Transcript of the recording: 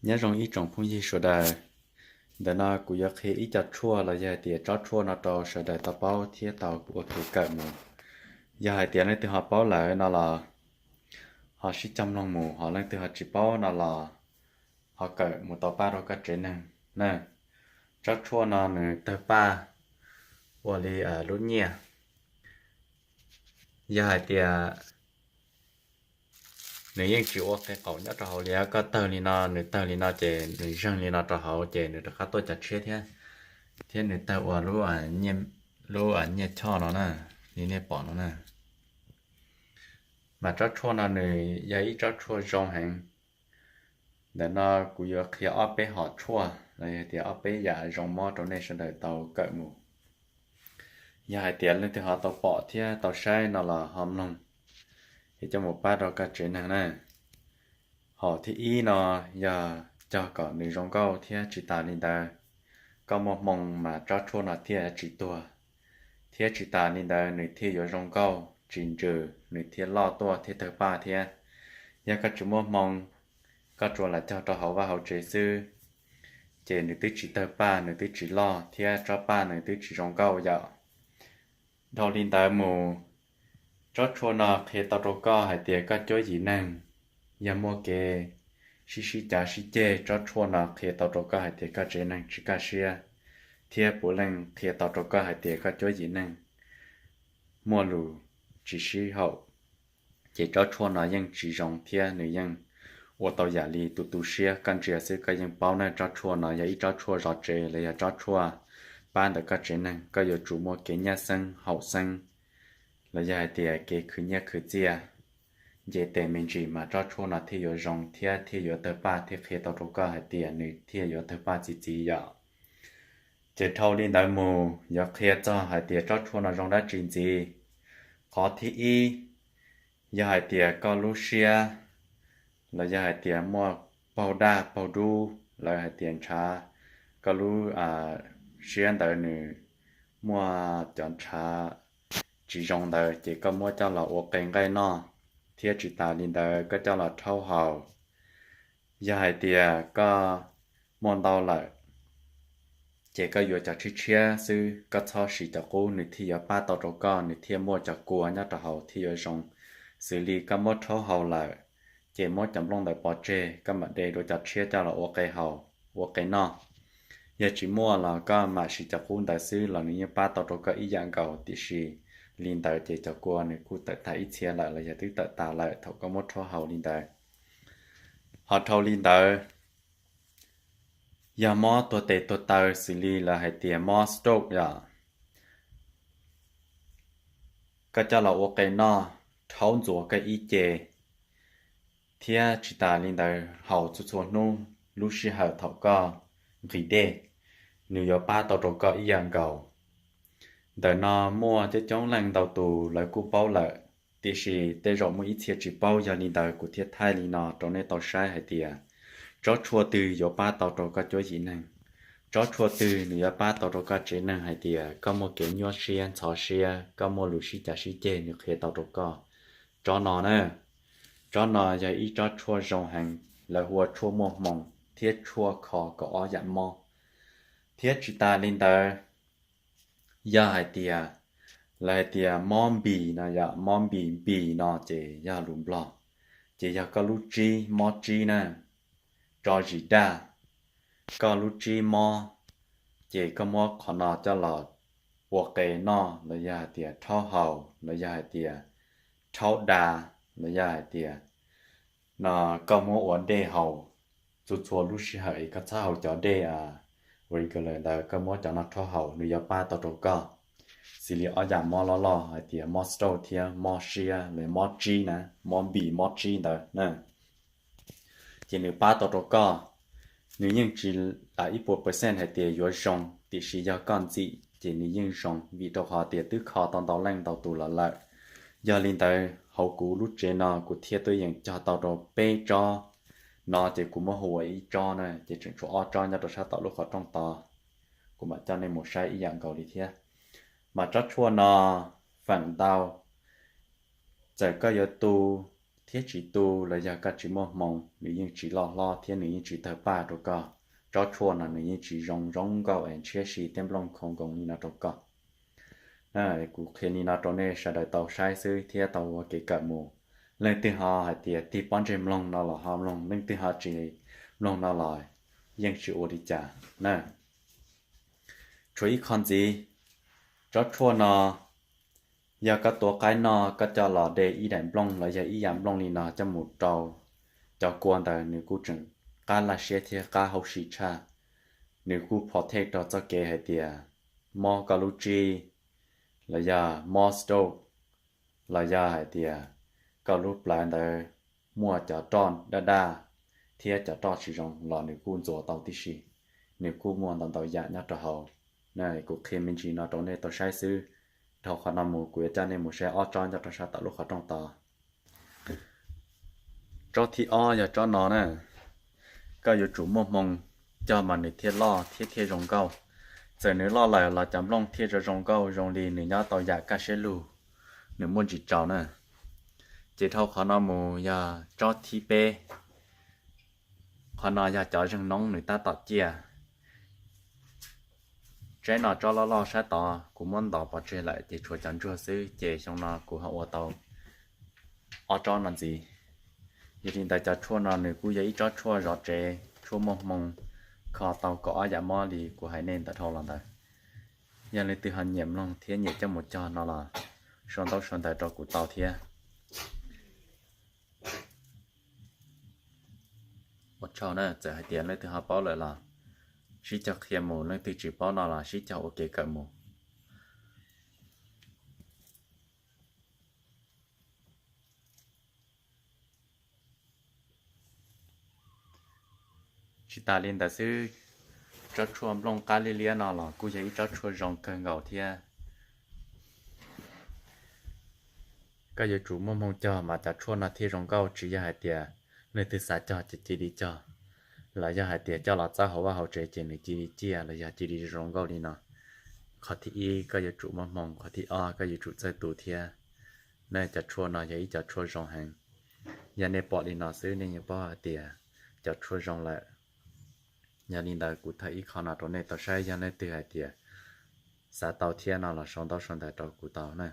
Nyob zoo ib tsoom phooj ywg sawv daws, ntawm no kuv yuav qhia ib co tshuaj los yog hais tias tsob tshuaj no rau sawv daws tau paub thiab tau ua kev kawm mus. Yog hais tias leej twg ho paub lawm no los ho sib cog mloog mus, ho leej twg ho tsis paub no los ho kawm mus tau pab rau koj tsev neeg na. Tsob tshuaj no nws tawg paj ua li lub nyiaj. Yog hais tias nws yeej tsis ua qe qaum nyob rau hauv li, koj tawg li no, nws tawg li no ces nws zeeg li no rau hauv ces nws rov qab tuaj cov tshiab thiab, thiab nws tawg ua lub nyiaj choj no na, li nej pom no na. Mas tsob tshuaj no nws yog ib tsob tshuaj zoo heev. Ntawm no kuv yuav qhia ob peb hom tshuaj los yog tias ob peb yam zoo mob rau nej sawv daws tau kawm mus. Yog hais tias leej twg ho tau pom thiab tau saib no los ho mloog, es coj mus pab rau koj tsev neeg na. Hom thib ib no yog cog kom nws zoo nkauj thiab tsis tas li ntawd, koj muaj hmoo mas tsob tshuaj no thiaj tsis tuag, thiab tsis tas li ntawd nws thiaj yuav zoo nkauj tsis ntsws, nws thiaj loj tuaj thiab tawg paj thiab. Yog koj tsis muaj hmoo, koj tsuas lam cog rau hauv vaj hauv tsev xwb, ces nws twb tsis tawg paj, nws twb tsis loj thiab tsob paj nws twb tsis zoo nkauj yom. Dhau li ntawd mus, tsob tshuaj no qhia tau rau koj hais tias koj cuab yim neeg yog muaj kev sib sib cav sib ceg, tsob tshuaj no qhia tau rau koj hais tias koj tsev neeg tsis kaj siab, thiab puav leej qhia tau rau koj hais tias koj cuab yim neeg muaj lus tsis sib haum, ces tsob tshuaj no yeej tsis zoo thiab nws yeej ua tau yam li tus tu siab. Koj ntsia xwb koj yeej paub na, tsob tshuaj no yog ib tsob tshuaj zov tsev los yog tsob tshuaj pab ntawm koj tsev neeg. Koj yuav tsum muaj kev nyab xeeb haum xeeb los yog hais tias kev khwv nyiaj khwv txiaj nce tes me ntsis mas tsob tshuaj no thiaj yuav zoo thiab thiaj yuav tawg paj thiab qhia tau rau koj hais tias nws thiaj yuav tawg paj txi txiv yom. Ces dhau li ntawd mus yuav qhia txog hais tias tsob tshuaj no zoo dab tsi ntxiv. Qhov thib ib, yog hais tias koj lub siab los yog hais tias muaj paug daj paug dub, lawv hais tias ntshav, koj lub siab ntawd nws muaj cov ntshav tsis zoo ntawd ces koj muab coj los ua qe nqaij noj, thiab tsis tas li ntawd koj coj los rhaub haus. Yog hais tias koj muaj ntau lawm, ces koj yuav cov tshiab tshiab xwb, koj txhob siv cov qub, nws thiaj yuav pab tau rau koj, nws thiaj muaj cov kua nyob rau hauv thiaj yuav zoo. Xws li koj muab rhaub haus lawm, ces muab cov nplooj ntawd pov tseg, koj mam de dua cov tshiab coj los ua qe haus, ua qe noj. Yog tsis muaj los koj mam siv cov qub ntawd xwb los nws yeej pab tau rau koj ib yam nkaus, tiam sis li ntawd ces cov kua nws kuj tawm tas ib txhia lawm los yog twb tawm tas lawm thaum koj muab rhaub haus li ntawd. Ho dhau li ntawd, yog mob tuag tes tuag taw xws li lawv hais tias mob stroke yom, koj coj los ua qe noj, rhaub ntxuav koj ib ce, thiab tsis tas li ntawd haus txhua txhua hnub lub sij hawm thaum koj nqhis dej, nws yuav pab tau rau koj ib yam nkaus. Ntawm no muaj coob coob leej ntau tus lawv kuj paub lawm, tiam sis tej zaum muaj ib txhia tsis paub, yog li ntawd kuv thiaj thaij li no rau nej tau saib hais tias tsob tshuaj twg yuav pab tau rau koj cuab yim neeg, tsob tshuaj twg nws yuav pab tau rau koj tsev neeg hais tias koj muaj kev nyuaj siab ntxhov siab, koj muaj lus sib cav sib ceg nws qhia tau rau koj. Tsob no na, tsob no yog ib tsob tshuaj zoo heev, lawv hu ua tshuaj muaj hmoo thiab tshuaj kho kaum ob yam mob. Thiab tsis tas li ntawd, yog hais tias lawv hais tias mob npis no yom, mob npis, npis no ces yog lus Nplog, ces yog koj lub tsib, mob tsib na, tso zis daj, koj lub tsib mob, ces koj muab qhov no coj los ua qe noj los yog hais tias rhaub haus los yog hais tias rhaub da los yog hais tias no koj muab ua dej haus txhua txhua lub sij hawm es koj txhob haus cov dej regular ntawd, koj muab cov no rhaub haus nws yuav pab tau rau koj. Xws li ob yam mob loj loj hais tias mob stroke thiab mob siab los mob tsib na, mob npis mob tsib ntawd na, ces nws pab tau rau koj. Nws yeej tsis lam ib puas percent hais tias yuav zoo, tiam sis yog koj ntxim ces nws yeej zoo, vim rau qhov tias twb kho tau ntau leej ntau tus los lawm. Yog li ntawd hauv kuv lub tsev no kuv thiaj tuaj yeem cog tau rau peb tsob no, ces kuv muab hu ua ib tsob na, ces tseem tshuav ob tsob nyob rau sab tom lub qhov rooj tod, kuv mam coj nej mus saib ib yam nkaus li thiab. Mas tsob tshuaj no feem ntau, txawm koj yuav tu thiab tsis tu los yog koj tsis muaj hmoo, nws yeej tsis loj hlob thiab nws yeej tsis tawg paj rau koj. Tsob tshuaj no nws yeej tsis zoo zoo nkauj es ntshiab si thiab nplooj khoo nkoos li no rau koj. Kuv qhia li no rau nej sawv daws tau saib xwb thiab tau ua kev kawm mus. Leej twg ho hais tias tig pob ntseg mloog no los ho mloog, leej twg ho tsis mloog no los yeej tsis ua li cas na. Tshuav ib qho ntxiv, tsob tshuaj no yog koj tua qaib noj, koj coj los de ib daim nplooj los yog ib yam nplooj li no coj mus rau cov kua ntawd, nws kuj tseem qab laj siab thiab qab hauv si tshaj. Nws kuj protect rau txoj kev hais tias mob koj lub tsib, los yog mob stroke, los yog hais tias koj lub plawv ntawd muaj cov roj daj daj thiab cov roj tsis zoo los nws kuj ntxuav tau tib si. Nws kuj muaj ntau ntau yam nyob rau hauv. Kuv qhia me ntsis no rau nej tau saib xwb. Dhau qhov no mus kuv yuav coj nej mus saib ob tsob nyob rau sab tom lub qhov rooj tod. Tsob thib ob yog tsob no na. Koj yuav tsum muaj hmoo cog mas nws thiaj loj thiab thiaj zoo nkauj. Txawm nws loj lawm los cov nplooj thiaj zoo zoo nkauj zoo li nws nyob tau yam kaj siab lug, nws muaj ntsis tsaus na. Ces dhau qhov no mus yog tsob thib peb. Qhov no yog cov zeeg noob nws tab tom ciaj. Tsob no tsob loj loj sab tod kuv muab ntov pov tseg lawm ces tshuav cov ntsuag xwb, ces xyoo no kuv ho ua tau ob tsob no ntxiv. Yog li ntawd cov tshuaj no nws kuj yog ib tsob tshuaj zov tsev, tshuaj muaj hmoo, kho tau kaum ob yam mob li kuv hais nej ntawm dhau los ntawd. Yog leej twg ho nyiam mloog thiab nyiam coj mus cog no los sau ntaub sau ntawv rau kuv tau thiab. Ua tsaug na, txawm hais tias leej twg ho paub lawm los sib cog qhia mus, leej twg tsis paub no los sib cog ua kev kawm mus. Tsis tas li ntawd xwb, tsob tshuaj nplooj qab liab liab no los kuj yog ib tsob tshuaj zoo kawg nkaus thiab. Koj yuav tsum muaj hmoo cog mas cov tshuaj no thiaj zoo nkauj, tsis yog hais tias leej twg xav cog ces cia li cog, los yog hais tias coj los txawb hauv vaj hauv tsev ces nws cia li ciaj los yog cia li zoo nkauj li no. Qhov thib ib koj yuav tsum muaj hmoo, qhov thib ob koj yuav tsum txawj tu thiab. Nej cov tshuaj no yog ib cov tshuaj zoo heev. Yog nej pom li no xwb nej yeej paub hais tias cov tshuaj zoo lawm. Yog li ntawd kuv thaij ib qho no rau nej tau saib, yog leej twg hais tias xav tau thiab no los sau ntaub sau ntawv rau kuv tau na.